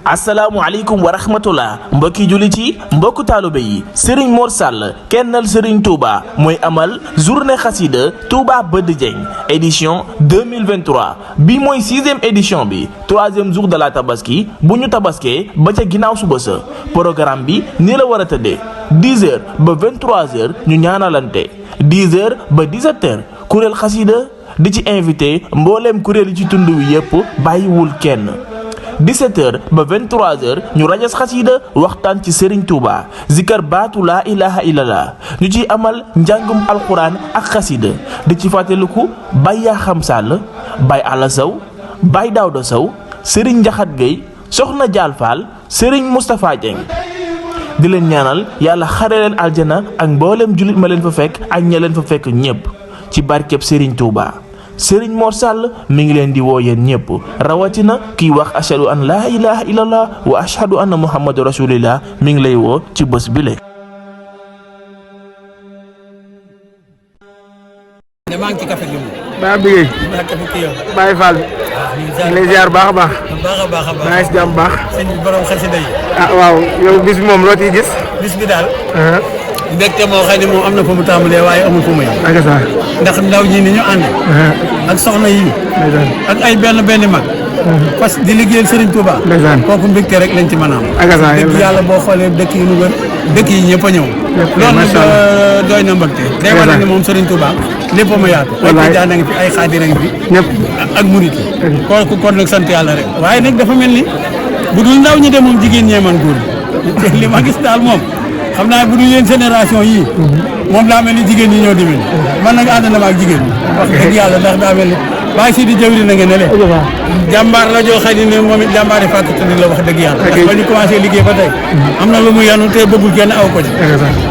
asalaamaaleykum wa rahmatullah mbokki jullit yi mbokku taalibe yi Serigne Mor Sall kennal Serigne Touba mooy amal journée xasida Touba Beude Dieng édition 2023 bi mooy 6e édition bi 3e jour de la tabaski bu ñu tabaskee ba ca ginnaaw suba sa programme bi nii la war a tëddee 10h ba 23h ñu ñaanalante 10h ba 17h kuréel xasida di ci invité mbooleem kuréel yi ci tund wi yépp bàyyiwul kenn 17h ba 23h ñu rajas xasida waxtaan ci Serigne Touba zikar baatu laa ilaha illallah ñu ciy amal njàngum alquran ak xasida di ci fàttaliku Baye Yaxam Sall Baye Alla Sow Baye Daouda Sow Serigne Njaxat Gueye Soxna Dial Fall Serigne Moustapha Dieng di leen ñaanal yàlla xare leen aljana ak mboolem jullit ma leen fa fekk ak ña leen fa fekk ñépp ci barkeb Serigne Touba. Serigne Mor Sall mi ngi leen di woo yéen ñëpp rawatina kiy wax ashhadu an laa ilaha illallah wa ashhadu anna muhammadu rasulillah mi ngi lay woo ci bés bile. maa ngi ci café gi Ba Bigué Baye Fall ñu lay ziar baax a baax maa ngi si jàmm baax sëñ bi borom xasida yi waaw yow bis bi moom loo ciy gis bis bi daal mbégte moo xëy ne moom am na fa mu tàmbalee waaye amul fu mu yem ak sa ndax ndaw ñi ni ñu ànd ak soxna yi ak ay benn mag parce que di liggéeyal Serigne Touba kooku mbégte rek lañ ci mën a am ak sa dëgg yàlla boo xoolee dëkk yi nu wër dëkk yi ñëpp a ñëw loolu nag doy na mbégte day wane ne moom Serigne Touba lépp ma yaatu ay jaan a ngi fi ay xaadir a ngi fi ñëpp ak murit yi kon nag sant yàlla rek waaye nag dafa mel ni bu dul ndaw ñi de moom jigéen ñee man góor ñi li ma gis daal moom xam naa bu dul yéen génération yii moom daa mel ni jigéen ñi ñoo dimbali man nag ànd na ma ak jigéen ñi wax dëgg yàlla ndax daa mel ni bàyyi si di jëwri na nga ne le jàmbaar la joo xëy ne moom it jàmbaar yi fàkk tëdd la wax dëgg yàlla ndax ba ñu commencé liggéey ba tey am na lu mu yanu te bëggul kenn aw ko ci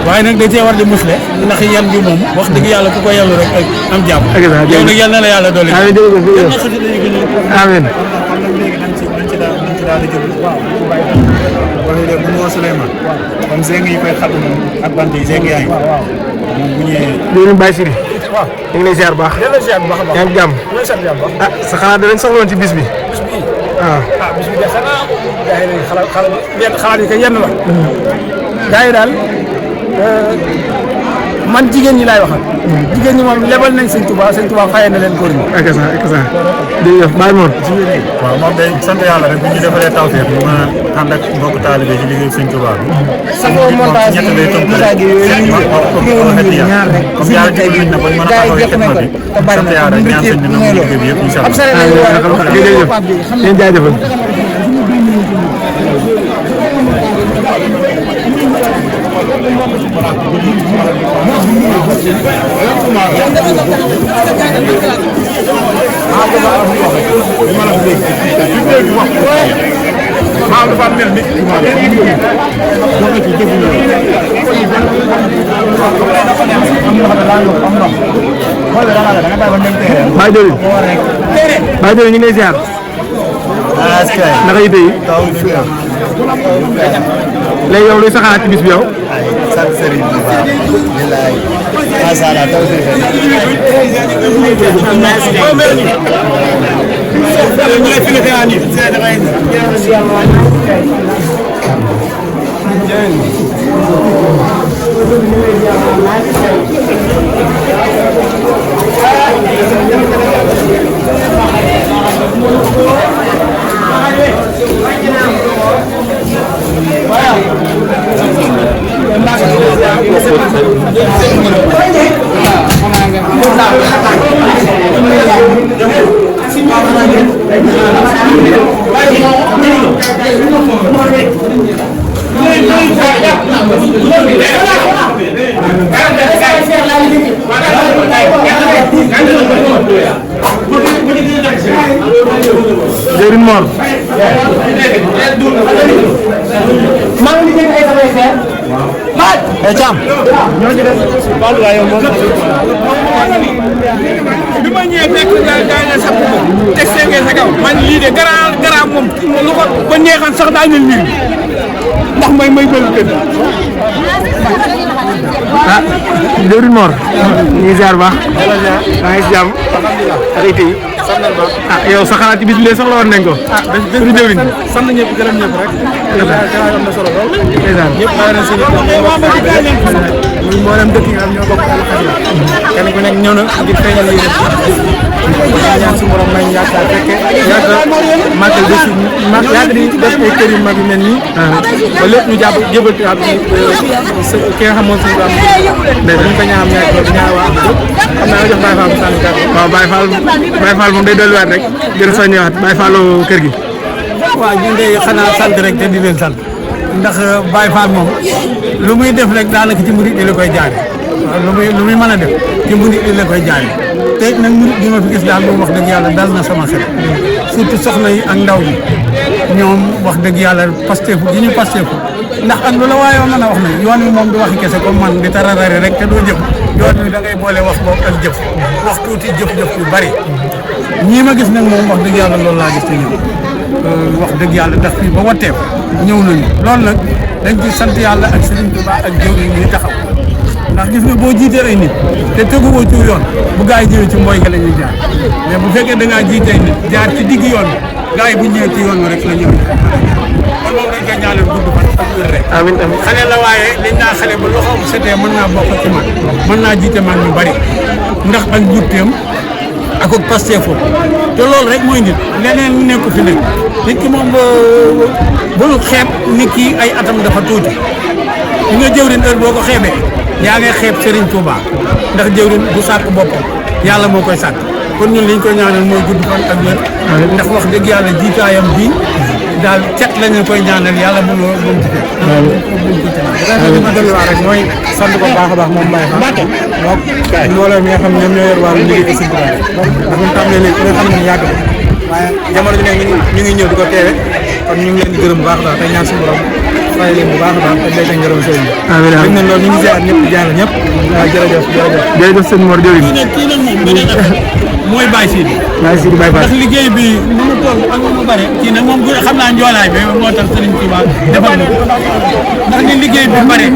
waaye nag da cee war di musle ndax yan bi moom wax dëgg yàlla ku ko yellu rek am jàmm yow nag yal na la yàlla doole amiin wala léegi bu ñu woo Souleymane comme zeng yi koy xam ak bant yi zeng yaa ngi moom bu ñëwee ñu Baye Sidi ñu ngi lay ziar baax yaa ngi jàmm sa xalaat danañ soxla woon ci bis bi waaw bis bi de xanaa gars yi xalaat yi kay yenn la gars yi daal man jigéen ñi laay waxal jigéen ñi moom lebal nañ sëñ Touba fayee na leen góor ñi ak sa jërëjëf Baye Mor waaw moom day sant yàlla rek bu ñu defalee tawfeex ñu mën a ànd ak mbokk taalibe ci liggéey sëñ Touba bi safoo montage yi message yooyu ñaar rek comme yàlla dimbali na ba mën a taxawee xidma bi sant yàlla rek ñaan sëñ bi nangu liggéey bi yëpp incha allah leen jaajëfal Baye Dori ñu ngi lay ziar naka yite yi léegi yow luy saxaat ci bis bi yow sant Serigne bu baax bilaay macha allah taw Serigne Mor maa ngi liggéey ay samay xeer Thiam bi ma ñëwee fekk gaa nga sapp ko teg seegee sa kaw man lii de garant moom lu ko ba neexan sax daa mel nii ndax may bëgg kër Serigne Mor ñu ngi ziar baax maa ngi si jàmm ak ah yow sa xalaat ci bis bi de soxla woon nañ ko. ah bés bu jëwriñ sant ñëpp gërëm ñëpp rek. am na solo lool. ndeysaan ñëpp maa leen seen muy mboolem dëkk yi nga xam ñoo bokk alxames kenn ku nekk ñëw na ngir feeñal yi ñaan su borom may yaakaar fekke yàgg màggal de si yàgg di def ay kër yu mag yu mel nii ba lépp ñu jàpp jëbal ki nga xam moom suñu am dañ ko ñaam ñaar ko ñaar waa xam naa jox Baye Fall bu sànni kàddu waaw Baye Fall moom day dolliwaat rek jërë soo ñëwaat Baye Fallu kër gi. waaw ñun de xanaa sant rek te di leen sant ndax Baye Fall moom lu muy def rek daanaka ci murid yi la koy jaare waaw lu muy mën a def ci murid yi la koy jaare te nag murid bi ma fi gis daal moom wax dëgg yàlla dal na sama xel surtout soxna yi ak ndaw yi ñoom wax dëgg yàlla pastefu gi ñu pastefu ndax ak lu la waaye mën a wax ne yoon wi moom du waxi kese comme man di tararari rek te doo jëf yoon wi da ngay boole wax boobu ak jëf wax tuuti jëf-jëf yu bari ñii ma gis nag moom wax dëgg yàlla loolu laa gis ci ñoom wax dëgg yàlla daf fii ba watteef ñëw nañu loolu nag dañ ci sant yàlla ak Serigne Touba ak jëwriñ ñi taxaw ndax gis nga boo jiitee ay nit te teguwoo ci yoon bu gaa yi ñëwee ci mbooy ga la ñuy jaar mais bu fekkee da ngaa jiitee nit jaar ci digg yoon gaa yi bu ñëwee ci yoon wa rek la ñëwee kon moom dañ koy ñaanal gudd fan ak wér rek amiin amiin xale la waaye liñ naa xale ba loxoom setee mën naa bokk ci man mën naa jiite man ñu bari ndax ak jutteem ak ak pasteefo te loolu rek mooy nit leneen nekku fi nit nit ki moom bul xeeb nit ki ay atam dafa tuuti li nga jëwrin heure boo ko xeebee yaa ngay xeeb Serigne Touba ndax jëwrin du sàkk boppam yàlla moo koy sàkk kon ñun liñ ko ñaanal mooy gudd fan ak wér ndax wax dëgg yàlla jiitaayam bi daal cet la ñu koy ñaanal yàlla bu mu ci fekk. waaw li ma delluwaat rek mooy sant ko baax a baax moom Baye Fall. waaw mbooloo mi nga xam ne ñoom ñoo yor wàllu liggéey si biir ndax ñun tam léegi nga xam ne yàgg na waaye jamono ji ne ñu ngi ñëw di ko teewe kon ñu ngi leen di gërëm bu baax a baax te ñaan suñu borom fay leen bu baax a baax te day leen gërëm sëriñ bi. amiin amiin nañ loolu ñu ngi ziar ñëpp di jàll ñëpp. waaw jërëjëf jërëjëf sëñ Mor jërëjëf. kii nag moom beneen affaire mooy Baye Sidi. Baye Sidi Baye Fall. ndax liggéey bi nu mu toll ak nu mu bare kii nag moom xam naa njoolaay bi moo tax Serigne Touba defal na ndax ni liggéey bi bare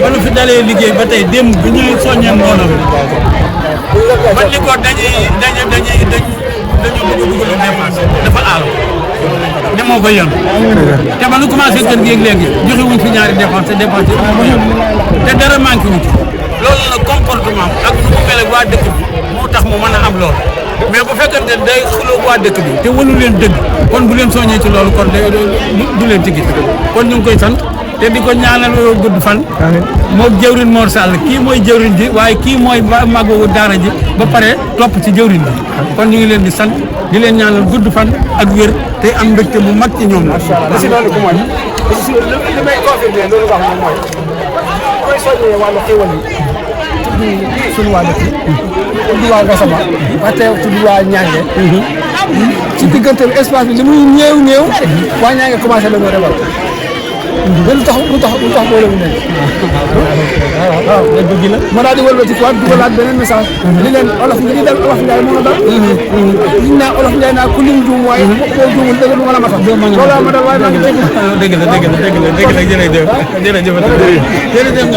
ba lu fi dalee liggéey ba tey démb bi ñuy soññee mbooloo man li ko dañu bëgg a dugal dépense dafa aal ne moo koy yoon te ba nu commencé kër gi ak léegi joxe wuñ fi ñaari dépense te dépense yi ko yoon te dara manqué wu ci loolu nag comportement ak nu mu mel ak waa dëkk bi moo tax mu mën a am loolu mais bu fekkente ne day xuloo waa dëkk bi te wëlu leen dëgg kon bu leen soññee ci loolu kon du leen ci gis kon ñu ngi koy sant te di ko ñaanal gudd fan moom jëwrin Mor Sall kii mooy jëwrin ji waaye kii mooy magu daara ji ba pare topp ci jëwrin bi kon ñu ngi leen di sant di leen ñaanal gudd fan ak wér te am mbégte bu mag ci ñoom la si loolu ko mooy li may confirmer loolu wax moom mooy koy soññee wàllu xéwal yi suñu waa dëkk tudd waa Gassama ba teew tudd waa Ñange ci diggante bi espace bi li muy néew waa Ñange commencé la ñoo rebal lu tax boole mu nekk waaw dëgg la ma daal di wëlbati quoi dugalaat beneen message li leen olof li dal olof Ndiaye moo dal liñ naa olof Ndiaye naa ku lim juum waaye boo juumul dëgg du mën a matal loolu ma dal waaye maa ngi dëgg la jërëjëf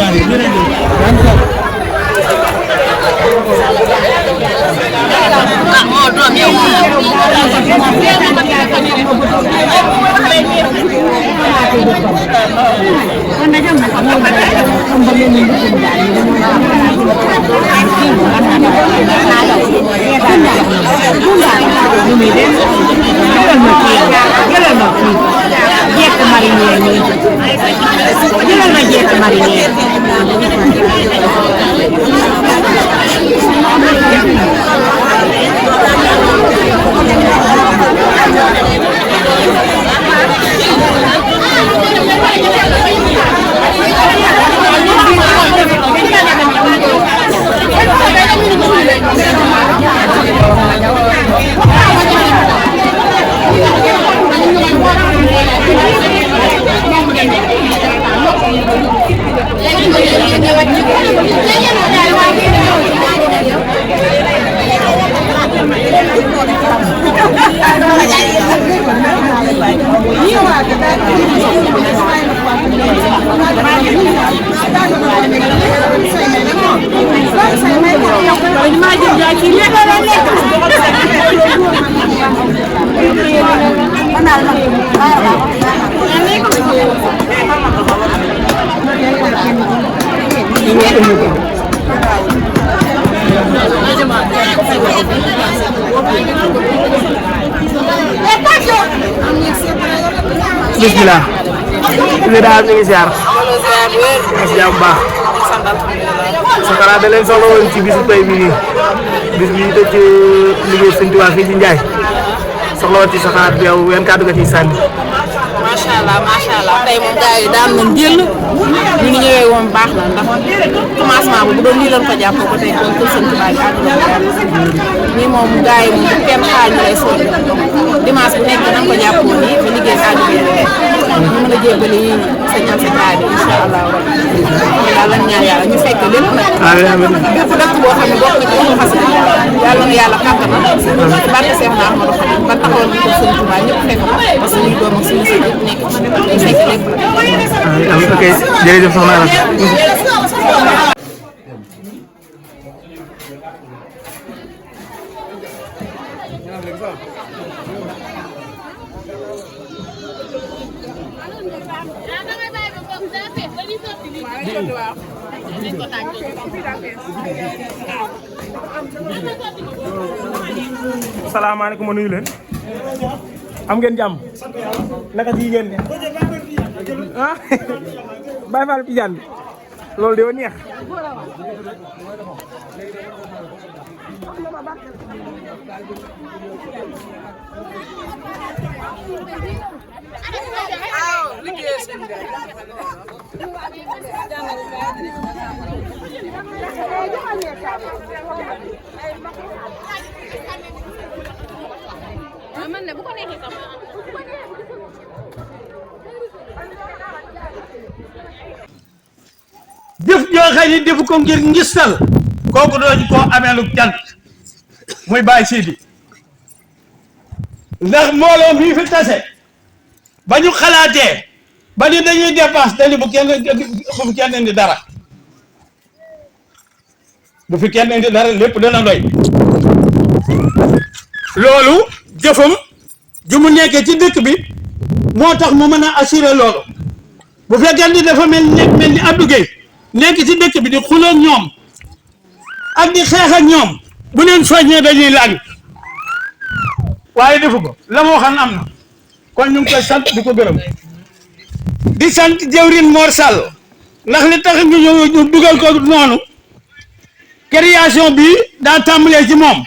Thank you. bismillah ñu daal ñu ngi ziar si jàmm baax Sakara da leen soxla woon ci bisu tey bi bis bi tëj ci liggéey Sëñ Tuubaa fii ci Njaay soxla woon ci sa xalaat bi yow yan kàddu nga ciy sànni. macha allah tey moom gars yi daan nañ jël ñu ni ñëwee woon baax na ndax commencement bu doon lii lañ ko jàppoo ba tey kon kër Sëñ Tuubaa bi àdduna ko yàlla nii moom gars yi moom kenn xaar ñu lay sonn dimanche bu nekk dinañ ko jàppoo nii ba liggéey àdduna bi ñu mën a jébbali sa ñaan sa taay bi incha allah yàlla ñaan yàlla ñu fekk lépp nag bépp dëkk boo xam ne bokk na ci waxu xasida yàlla na yàlla kàttanal barke Seex na Ahmadu Xaadim ba taxawal ñu ko Sëñ Tuubaa ñëpp fekk ko parce que ñuy doom ak suñu sëñ yëpp nekk ci day fekk lépp ok jërëjëf soxna Aram. salaamaaleykum ma nuyu leen am ngeen jàmm naka ci ngeen ne ah Baye Fall Tidiane loolu de woon neex jëf joo xëy ni defu ko ngir ngistal kooku dooñu koo amee lu cant muy Baye Sidi ndax mbooloo mii fi tase ba ñu xalaatee ba ni dañuy dépense dañu bu fi kenn indi dara bu fi kenn indi dara lépp dana doy loolu jëfam ju mu nekkee ci dëkk bi moo tax mu mën a assurer loolu bu fekkee ni dafa mel ni Abdou Gueye nekk ci dëkk bi di xuloog ñoom ak di xeex ak ñoom bu leen soññee dañuy làng waaye defu ko la ma waxoon am na kon ñu ngi koy sant di ko gërëm di sant jëwrin Mor Sall ndax li tax ñu dugal ko noonu création bi daa tàmbalee ci moom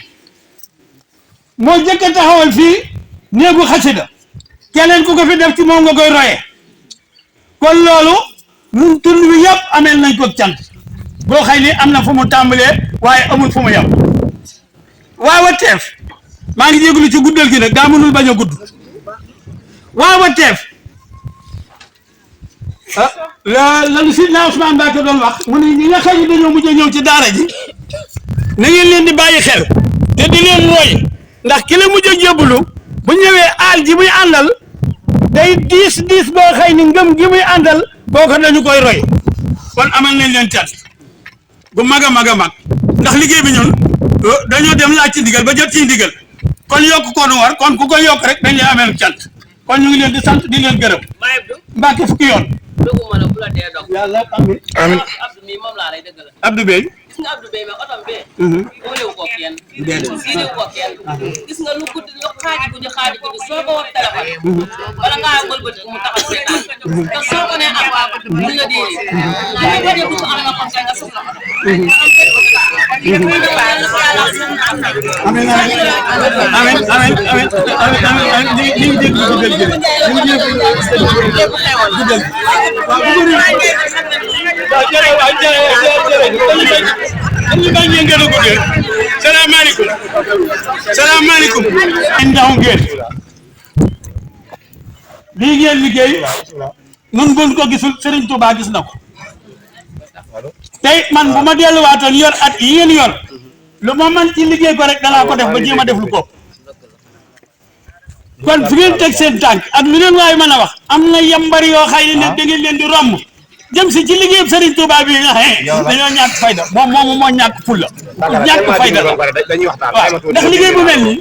moo jëkk a taxawal fii néegu xasida keneen ku ko fi def ci moom nga koy royee kon loolu ñun tund wi yëpp ameel nañ ko cant boo xëy ni am na fu mu tàmbalee waaye amul fu mu yem waaw teef maa ngi jégalu ci guddal gi nag daa mënul bañ a gudd waaw teef lalu si naa Ousmane Mbacke doon wax mu ne ñi nga xam ne dañoo mujj a ñëw ci daara ji na ngeen leen di bàyyi xel te di leen roy ndax ki la mujj a jébbalu bu ñëwee aal ji muy àndal day diis boo xëy ni ngëm gi muy àndal kooku dañu koy roy kon amal nañ leen cat bu mag a mag a mag ndax liggéey bi ñun dañoo dem laaj ci ndigal ba jot ci ndigal kon yokk ko nu war kon ku koy yokk rek dañ lay ameel cant kon ñu ngi leen di sant di leen gërëm Mbacke fukki yoon yàlla amiin amiin Abdou Bey gis nga Abdou Bey mais otom bee boolewu ko kenn siidewu ko kenn gis nga lu guddi lu xaaji guddi soo ko wax téléphone wala ngaa wëlbati mu taxaw seetaan te soo ko nee am waa mun nga dee ñu bañ a dugg am na comme nga soxla ko amiin dañu bañ ngeen gën a guddee salaamaaleykum salaamaaleykum ndaw ngeen lii ngeen liggéey nun buñ ko gisul Serigne Touba gis na ko tey man bu ma delluwaatoon yor at yi ngeen yor lu ma man ci liggéey ko rek danaa ko def ba jéem a def lu ko kon fi ngeen teg seen tànk ak lu leen waaye mën a wax am na yambari yoo xay ne da ngeen leen di romb jëm si ci liggéeyam Serigne Touba bi nga xam dañoo ñàkk fayda moom moo ñàkk fulla ñàkk fayda la waaw ndax liggéey bu mel nii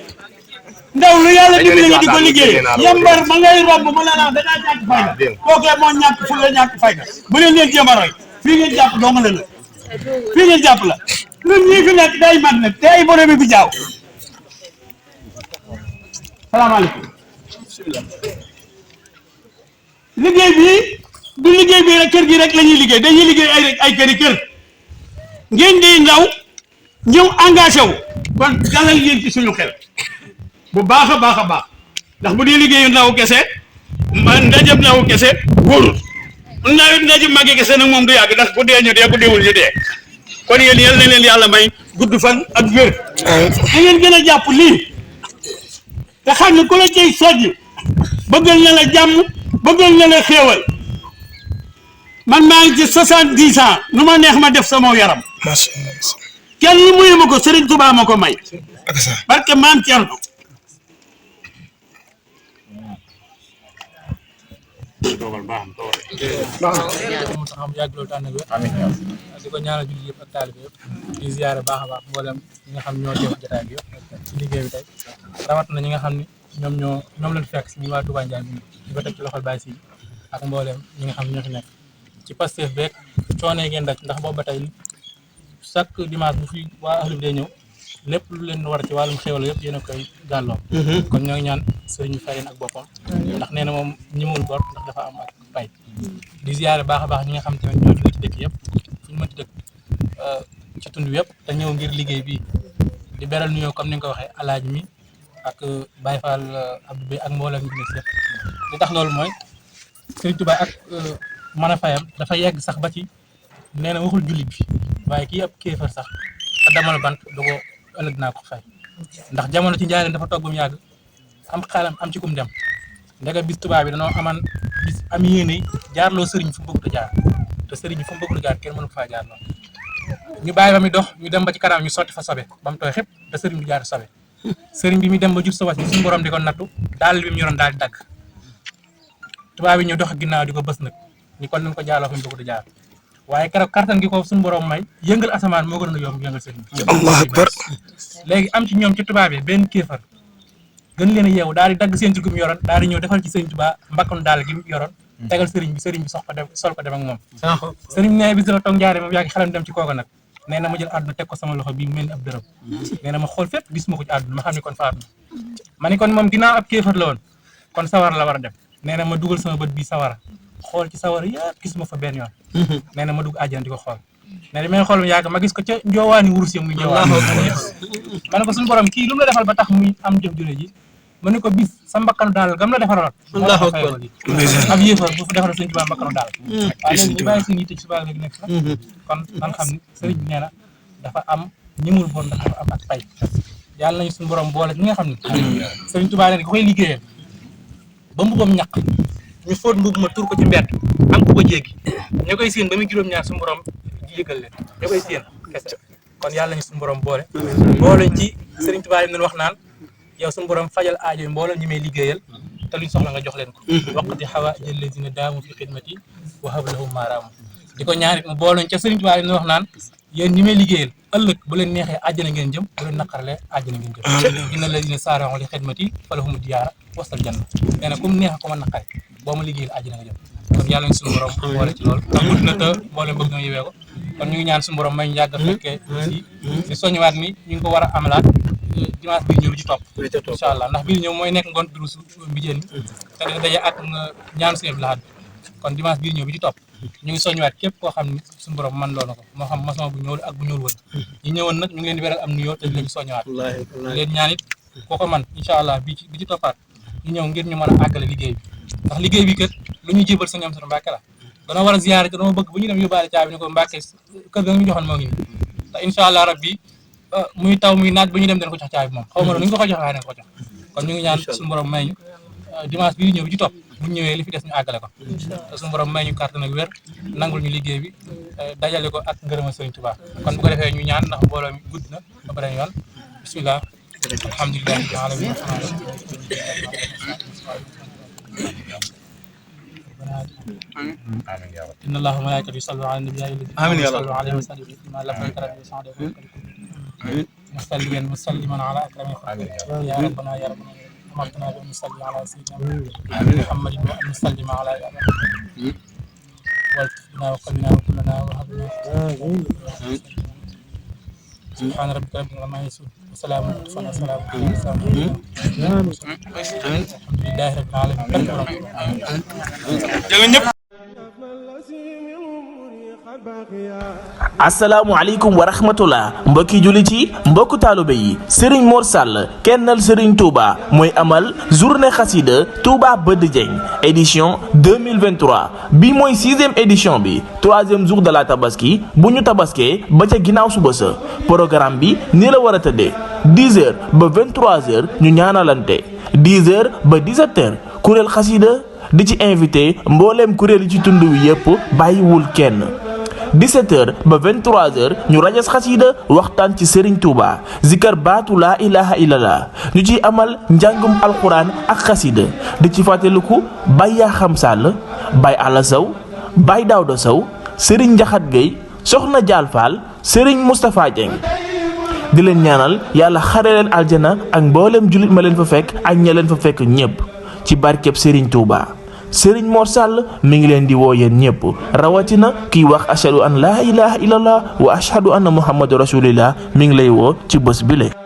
ndaw lu yàlla dimbali nga di ko liggéey yambar ma ngay romb ma la naan dangaa ñàkk fayda kookee moo ñàkk fulla ñàkk fayda bu leen leen jéem a roy fii ngeen jàpp doo nga la fii ngeen jàpp la ñun ñii fi nekk day mat nag te ay borom bi jaaw salaamaaleykum liggéey bi du liggéey bi rek kër gi rek la ñuy liggéey dañuy liggéey ay këri kër ngeen di ndaw ñëw engagé wu kon dalal ngeen ci suñu xel bu baax a baax a baax ndax bu dee liggéeyu ndaw kese ndajab ndaw kese wóorul ndajab màgge kese nag moom du yàgg ndax bu dee ñu dee bu deewul ñu dee kon yéen yal na leen yàlla may gudd fan ak wér da ngeen gën a jàpp lii te xam ne ku la cay sojj bëggal na la jàmm bëggal na la xéewal man maa ngi ci 70 ans nu ma neex ma def sama yaram kenn muyu ma ko Serigne Touba ma ko may parce que maam Thierno mu taxam yàgg loolu tànn ak wér di ko ñaanal jullit yëpp ak taalibe yëpp di ziyaare baax a baax mboolem ñi nga xam ñoo teew jotaay bi yëpp ci liggéey bi tey rawat na ñi nga xam ni ñoom lañ fekk si ñu waa Touba Ndiaye bi di ko teg ci loxol Baye Si ak mboolem ñi nga xam ñoo fi nekk ci Pastef beeg coonee ngeen daj ndax boobu ba tey chaque dimanche bu fi waa ahlu day ñëw lépp lu leen war ci wàllum xéwal yëpp yéen a koy gàlloo kon ñoo ngi ñaan sëriñ bi fay leen ak boppam ndax nee na moom ñimul bor ndax dafa am ak pay di ziyaare baax a baax ñi nga xam tamit ñoo jóge ci dëkk yëpp fu ñu mënti dëkk ci tund yëpp te ñëw ngir liggéey bi di beral nuyoo comme ni nga ko waxee alaaji mi ak Baye Fall Abdou Bey ak mboolem bi nekk yëpp li tax loolu mooy Sëriñ Tuubaa ak mën a fayam dafa yegg sax ba ci nee na waxul jullit bi waaye kii ab kéefar sax te damal bant du ko ëllëg naa ko fay ndax jamono ci njaareen dafa toog ba mu yàgg am xaalam am ci kum dem ndega bis tubaab bi danoo aman bis am yéene jaarloo sëriñ fu mu bëgg jaar te sëriñ bi fu mu bëgg jaar kenn mënu ko faa jaarloo ñu bàyyi ba muy dox ñu dem ba ci kanam ñu sotti fa sobe ba mu tooy xëpp te sëriñ bi jaar sobe sëriñ bi muy dem ba jur sa wàcc bi suñu borom di ko nattu daal bi mu yoroon daal di dagg tubaab yi ñu dox ginnaaw di ko bës nag ñu kon nañ ko jaarloo fu mu bëgg jaar waaye keroog kartan gi ko suñu borom may yëngal asamaan moo gën a yomb yëngal sëriñ bi Allah akbar léegi am ci ñoom ci tubaab yi benn kéefar gën leen a yeewu daal di dagg seen ci gum yoroon daal di ñëw defal ci sëriñ Tuubaa mbakkanu daal gi mu yoroon tegal sëriñ bi sol ko dem ak moom sëriñ bi nee bis dafa toog njaare moom yaa ngi xelam dem ci kooku nag nee na ma jël àdduna teg ko sama loxo bii mel ni ab dërëm nee na ma xool fépp gis ma ko ci àdduna ma xam ne kon faatu ma ni kon moom ginnaaw ab kéefar la woon kon sawara la war a dem nee na ma dugal sama bët bii sawara xool ci sawara yëpp gis ma fa benn yoon nee na ma dugg àjjana di ko xool ne di may xool mu yàgg ma gis ko ca njoowaani wurus yi muy njoowaani ma ne ko suñu borom kii lu mu la defal ba tax muy am jëf jure ji ma ne ko bis sa mbakkanu daal gam la defaraloon ab yéefar bu fa defaral sëñ Tuubaa mbakkanu daal waaye léegi ñu bàyyi seen yitte ci suba léegi nekk fa kon nan xam ni sëriñ bi nee na dafa am ñimul bon ndax dafa am ak pay yàlla nañu suñu borom boole ñi nga xam ne sëriñ Tuubaa leen ko koy liggéeyal ba mbubam ñàkk ñu fóot mbub ma tur ko ci mbedd am ku ko jéggi ña koy séen ba muy juróom-ñaar suñu borom yëgal leen ña koy séen kese kon yàlla nañu suñu borom boole ci sëriñ Tuubaa yi wax naan yow suñu borom fajal aajo yi mboolem ñi may liggéeyal te luñ soxla nga jox leen ko waqti hawaaija llaziina daamu fi xidmati wa hab lahum maa raamu di ko ñaanit mu boole ca sëriñ Tuubaa yi wax naan yéen ñi may liggéeyal ëllëg bu leen neexee àjjana ngeen jëm bu leen naqarlee àjjana ngeen jëm inna llaziina saari'uu li xidmati falahumu diyaara wasal janna nee na ku mu neex ko ma naqare boo ma liggéeyal àjjana nga jëm kon yàlla nañ suñu borom boole ci loolu te gudd na te mboolem bëgg na yewee ko kon ñu ngi ñaan suñu borom may ñu yàgg a fekkee aussi di soññiwaat ni ñu ngi ko war a amalaat dimanche bii ñëw bi ci topp incha allah ndax bii ñëw mooy nekk ngoon durusu mbijéen mi te dina daje ak ñaanu sëñ Abdou Lahad kon dimanche bii ñëw bi ci topp ñu ngi soññiwaat képp koo xam ne suñu borom man loo na ko moo xam maçon bu ñëwul ak bu ñëwul woon ñi ñëwoon nag ñu ngi leen di beral am nuyoo te di leen soññiwaat leen ñaan it koo ko man incha allah bi ci toppaat ñu ñëw ngir ñu mën a àggale liggéey bi ndax liggéey bi kat lu ñu jébal sëñ Amsatu Mbàkke la dana war a ziyaare te dama bëgg bu ñu dem yóbbaale caabi ni ko Mbàkke kër ga ñu joxoon moo ngi nii te incha allah rabbi muy taw muy naaj bu ñu dem dañ ko jox caabi moom xaw ma nu ñu ko jox waaye nañ ko jox kon ñu ngi ñaan suñu borom may ñu dimanche bii ñëw bi ci topp bu ñu ñëwee li fi des ñu àggale ko te suñu borom may ñu kàttan ak wér nangul ñu liggéey bi dajale ko ak ngërëma Sëriñ Tuubaa kon bu ko defee ñu ñaan ndax mbooloo mi gudd na ba beneen yoon bismillah alhamdulillahi rabbil alamin إن الله وملائكته يصلون على النبي الذين يصلون عليه وسلم ما لبيك ربي وسعدك مسلما على أكرم خلقه يا ربنا يا ربنا أمرتنا بأن نصلي على سيدنا محمد وأن نسلم على والتفنا وقلنا وكلنا وهبنا سبحان ربك رب العزة عما يصفون وسلام على المرسلين الحمد لله رب العالمين. asalaamualeykum wa rahmatullah mbokki jullit yi mbokku taalibe yi Serigne Mor Sall kennal Serigne Touba mooy amal journée xasida Touba Bët Dieng édition 2023 bi mooy 6e édition bi 3e jour de la tabaski bu ñu tabaskee ba ca ginnaaw suba sa programme bi nii la war a tëddee 10h ba 23h ñu ñaanalante 10h ba 17h kuréel xasida di ci invité mbooleem kuréel yi ci tund wi yépp bàyyiwul kenn 17h ba 23h ñu rajas xasida waxtaan ci Serigne Touba zikar baatu laa ilaha illallah ñu ciy amal njàngum alquran ak xasida di ci fàttaliku Baye Yaxam Sall Baye Alla Sow Baye Daouda Sow Serigne Njaxat Gueye Soxna Dial Fall Serigne Moustapha Dieng di leen ñaanal yàlla xare leen aljana ak mboolem jullit ma leen fa fekk ak ña leen fa fekk ñépp ci barkeb Serigne Touba. Serigne Mor Sall mi ngi leen di woo yéen ñëpp rawatina kiy wax ashhadu an laa ilaha illallah wa ashhadu anna muhammadu rasulillah mi ngi lay woo ci bés bile.